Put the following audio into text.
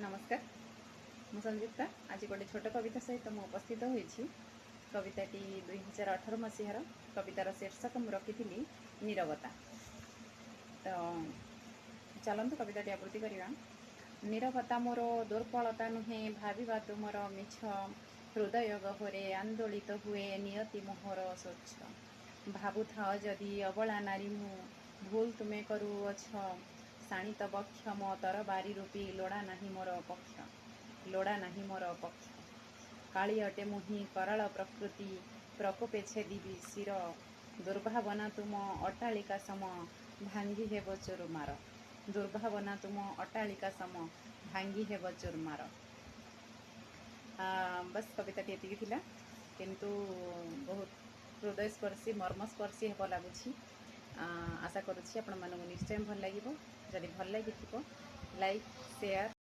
ନମସ୍କାର, ମୁଁ ସଂଯୁକ୍ତା। ଆଜି ଗୋଟେ ଛୋଟ କବିତା ସହିତ ମୁଁ ଉପସ୍ଥିତ ହୋଇଛି। କବିତାଟି 2018 ମସିହାର। କବିତାର ଶୀର୍ଷକ ମୁଁ ରଖିଥିଲି ନୀରବତା। ତ ଚାଲନ୍ତୁ, କବିତାଟି ଆବୃତ୍ତି କରିବା। ନୀରବତା ମୋର ଦୁର୍ବଳତା ନୁହେଁ, ଭାବିବା ତୁମର ମିଛ। ହୃଦୟ ଗହ୍ୱରେ ଆନ୍ଦୋଳିତ ହୁଏ, ନିୟତି ମୋହର ସ୍ୱଚ୍ଛ। ଭାବୁଥାଅ ଯଦି ଅବଳା ନାରୀ ମୁଁ, ଭୁଲ ତୁମେ କରୁଅଛ। ଶାଣିତ ବକ୍ଷ ମୋ ତରବାରୀ ରୂପୀ, ଲୋଡ଼ା ନାହିଁ ମୋର ପକ୍ଷ, ଲୋଡ଼ା ନାହିଁ ମୋର ପକ୍ଷ। କାଳି ଅଟେ ମୁହିଁ, କରାଳ ପ୍ରକୃତି, ପ୍ରକୋପେ ଛେଦିବି ଶିର। ଦୁର୍ଭାବନା ତୁମ ଅଟ୍ଟାଳିକା ସମ, ଭାଙ୍ଗି ହେବ ଚୁରମାର। ଦୁର୍ଭାବନା ତୁମ ଅଟ୍ଟାଳିକା ସମ, ଭାଙ୍ଗି ହେବ ଚୁରମାର। ବାସ୍, କବିତାଟି ଏତିକି ଥିଲା, କିନ୍ତୁ ବହୁତ ହୃଦୟସ୍ପର୍ଶୀ, ମର୍ମସ୍ପର୍ଶୀ ହେବ ଲାଗୁଛି। ଆଶା କରୁଛି ଆପଣମାନଙ୍କୁ ନିଶ୍ଚୟ ଭଲ ଲାଗିବ। ଯଦି ଭଲ ଲାଗିଥିବ, ଲାଇକ୍, ସେୟାର।